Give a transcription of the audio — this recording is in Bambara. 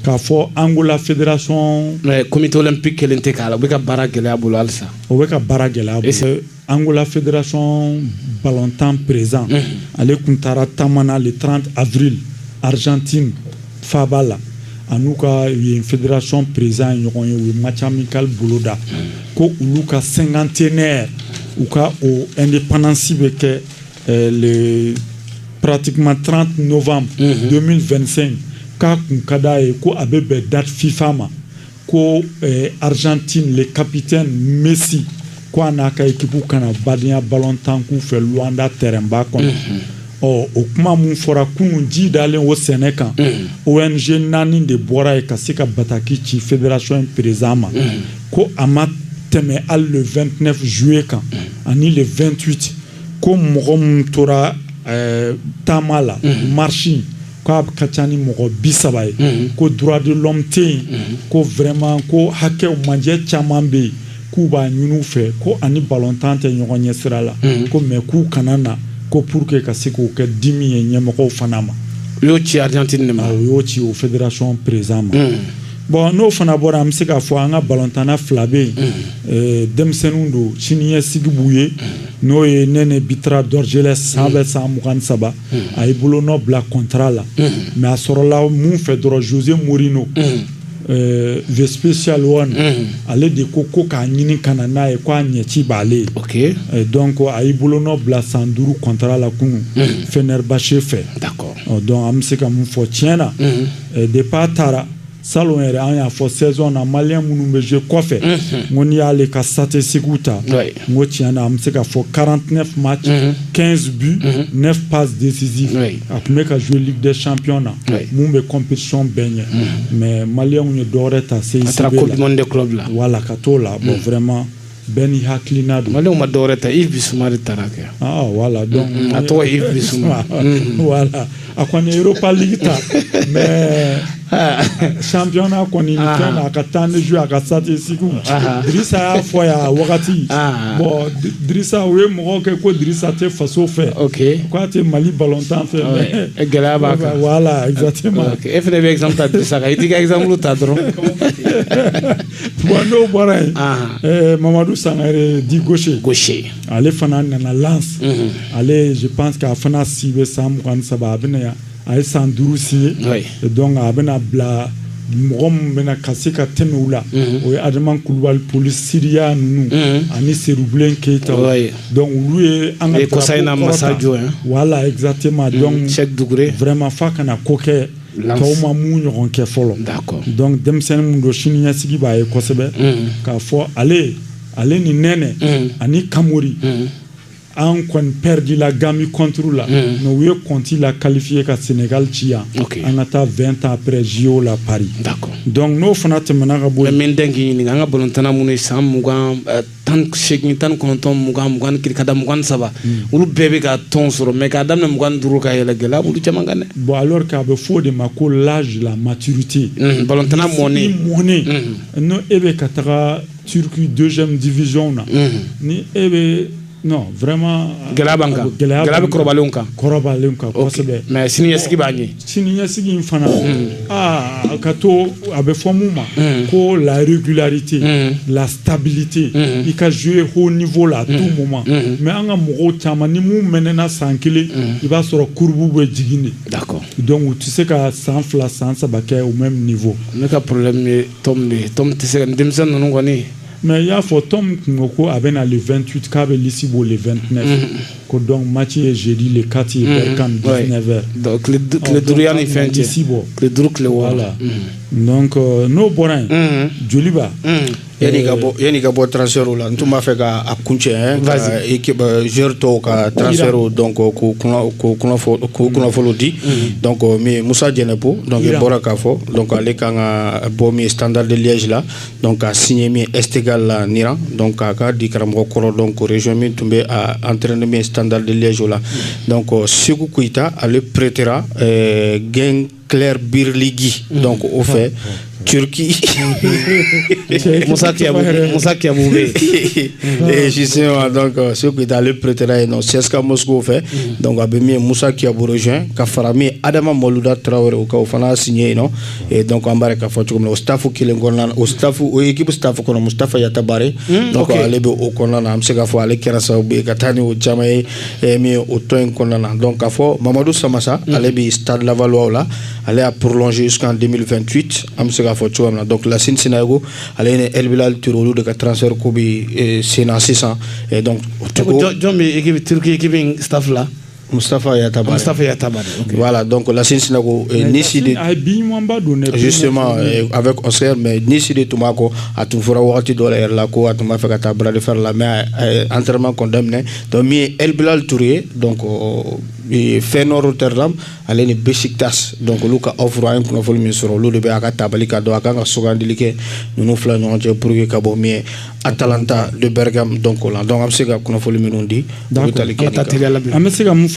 K'a fɔ Angola fédération. Mais comité olympique kelen tɛ k'a la, u bɛ ka baara gɛlɛya bolo halisa. O bɛ ka baara gɛlɛya bolo. Angola fédération ballontan président, ale kun taara taama na le 30 avril Argentine faaba la. A n'u ka yen fédération président ye ɲɔgɔn ye, u ye match amical boloda ko olu ka cinquantenaire, u ka o indépendance bɛ kɛ le pratiquement 30 novembre 2025, k'a kun ka d'a ye ko a bɛ bɛn date FIFA ma, ko Argentine, le capitaine Messi, ko a n'a ka équipe kana badenya ballontan k'u fɛ Luanda terrain ba kɔnɔ. Ɔ, o kuma mun fɔra kunun, ji dalen o sɛnɛ kan, ONG naani de bɔra yen ka se ka bataki ci fédération in président ma, ko a ma tɛmɛ hali le 29 juillet kan ani le 28, ko mɔgɔ mun tora taama la, marche, k'a ka ca ni mɔgɔ 30 ye, ko droit de l'homme tɛ yen, ko vraiment ko hakɛw manjɛ caman bɛ yen, k'u b'a ɲini u fɛ, ko ani balontan tɛ ɲɔgɔn ɲɛ sira la, ko mais k'u kana na, ko pour que ka se k'o kɛ dimi ye ɲɛmɔgɔw fana ma. U y'o ci Argentine de ma. U y'o ci o fédération président ma. Bon, n'o fana bɔra, an bɛ se k'a fɔ an ka balontanna fila bɛ yen, denmisɛnninw don, siniɲɛsigi b'u ye, n'o ye Nɛnɛ Bitara Dorgelès, san bɛ san 23, a ye bolonɔ bila contrat la, mais a sɔrɔla mun fɛ dɔrɔn, Jose Mourinho, the special one, ale de ko k'a ɲini ka na n'a ye, ko a ɲɛci b'ale ye. Donc a y'i bolonɔ bila san 5 contrat la kunun Fenerbahce fɛ. Donc an bɛ se ka mun fɔ tiɲɛ na, depuis a taara salon yɛrɛ, an y'a fɔ saison na, malien minnu bɛ jouer kɔfɛ, n ko n'i y'ale ka statistiques ta, n ko tiɲɛ na, an bɛ se k'a fɔ 49 matchs, 15 buts, 9 passes décisives. A tun bɛ ka jouer Ligue des champions na, mun bɛ compétition bɛɛ ɲɛ, mais malienw ye dɔwɛrɛ ta CICB la. A taara Coupe du monde des clubs la. Voilà, ka t'o la. Bon, vraiment, bɛɛ ni hakilina don. Malienw ma dɔwɛrɛ ta, Yves Bissouma de taara kɛ. Ah voilà, donc a tɔgɔ Yves Bissouma. Voilà, a kɔni ye Europa League ta, mais championnat kɔni, nin fɛn na, a ka temps de jeu, a ka statistiques, Drissa y'a fɔ yan a wagati. Bon, Drissa, u ye mɔgɔw kɛ ko Drissa tɛ faso fɛ, k'a tɛ Mali ballontan fɛ, mais gɛlɛya b'a kan. Voilà, exactement. E fana bɛ exemple ta Drissa kan, i t'i ka exemple ta dɔrɔn. Bon, n'o bɔra yen, Mamadu Sangare dit Gaucher. Gaucher. Ale fana nana Lens. Ale, je pense k'a fana si bɛ san 23, a bɛna yan, a ye san 5 signé. Donc a bɛna bila mɔgɔ min bɛna ka se ka tɛmɛ u la, o ye Adama Kulubali, Police Siriya ninnu ani Serubilen Keyita. Donc olu ye an ka drapeau kɔrɔta. Voilà, exactement. Donc Cheikh Doucouré. Vraiment, f'a kana ko kɛ tɔw ma mun ɲɔgɔn kɛ fɔlɔ. Donc denmisɛnnin mun don, sini ɲɛsigi b'a ye kosɛbɛ. K'a fɔ ale ni Nɛnɛ ani Kamori, an kɔni perdu la Gambie contre la, mais u ye Conti la qualifié ka Sénégal ci yan, an ka taa 20 ans après JO la Paris. Donc n'o fana tɛmɛna ka bɔ yen, min den k'i ɲininka, an ka balontanna minnu ye san 20, 18, 19, 20, 21 ka da 23, olu bɛɛ bɛ ka tɔn sɔrɔ, mais k'a daminɛ 25 ka yɛlɛ, gɛlɛya b'olu caman kan dɛ. Bon, alors k'a bɛ fɔ o de ma ko l'âge, la maturité. Balontanna mɔnen. Mɔnen, n'o e bɛ ka taga Turquie deuxième division na, ni e bɛ, non, vraiment. Gɛlɛya b'an kan, gɛlɛya bɛ kɔrɔbalenw kan. Kɔrɔbalenw kan kosɛbɛ. Mais sini ɲɛsigi b'a ɲɛ. Sini ɲɛsigi in fana, aa, ka to, a bɛ fɔ mun ma ko la régularité, la stabilité, i ka jouer haut niveau la à tout moment. Mais an ka mɔgɔw caman ni mun mɛnɛna san kelen, i b'a sɔrɔ courbe bɛ jigin de. Donc u tɛ se ka san 2, san 3 kɛ au même niveau. Ne ka problème ye Tom de ye. Tom tɛ se ka denmisɛnnin ninnu kɔni. Mais i y'a fɔ, Tom kun ko ko a bɛ na le 28, k'a bɛ liste bɔ le 29, ko donc match ye jeudi le 4 ye, Berkane, 19h. Donc tile 5 yanni fɛn cɛ. Liste bɔ. Tile 5, tile 6. Voilà, donc n'o bɔra yen, Joliba. Yanni ka bɔ transfert la, n tun b'a fɛ ka a kuncɛ ka équipe joueur tɔw ka transfert, donc k'o kunnafoniw di. Donc min Musa Jɛnɛpo, donc i bɔra k'a fɔ, donc ale kan ka bɔ min Standard de Liège la, donc ka signer min Esteghlal la Niran, donc k'a ka di karamɔgɔ kɔrɔ, donc région min tun bɛ a entraîner min Standard de Liège la. Donc Seku Koyita, ale prêtera Gençlerbirliği, donc o fɛ. Turquie. Moussa Kiabou, Moussa Kiabou bɛ yen. Et justement, donc ceux qui étaient allé prêter non CSKA Moscou fɛ, donc a bɛ min ye Moussa Kiabou rejoint ka fara min ye Adama Malouda Traoré o kan, o fana signé yen nɔ. Et donc an b'a ye k'a fɔ cogo min na, o staff kelen kɔnɔna na, o staff, o équipe staff kɔnɔ, Mustafa Yatabare, donc ale bɛ o kɔnɔna na. An bɛ se k'a fɔ ale kɛra sababu ye ka taa ni o caman ye min ye o tɔn in kɔnɔna na. Donc k'a fɔ Mamadou Samassa, ale bɛ Stade Lavallois la, ale a prolongé jusqu'en 2028, an bɛ se k'a fɔ cogoya min na. Donc Lassine Sinayogo, ale ni El Bilal Touré, olu de ka transfert ko bɛ sen na sisan. Et donc Jɔn bɛ équipe, Turquie équipe in staff la? Mustafa Yatabare. Mustafa Yatabare, ok. Voilà, donc Lassine Sinago, Nice de A ye bi ɲumanba don dɛ. Justement, avec Oscar, mais Nice de tun b'a kɔ. A tun fɔra wagati dɔ la yɛrɛ la ko a tun b'a fɛ ka taa bras de fer la, mais a ye entraînement kɔni daminɛ. Donc min ye El Bilal Touré, donc Feyenoord Rotterdam, ale ni Besiktas, donc olu ka offre, an ye kunnafoni min sɔrɔ, olu de bɛ a ka tabali ka dɔn a kan ka sugandili kɛ ninnu fila ɲɔgɔn cɛ pour que ka bɔ min ye Atalanta de Bergame. Donc o la, donc an bɛ se ka kunnafoni minnu di, olu tali kɛ nin kan. An bɛ se ka mun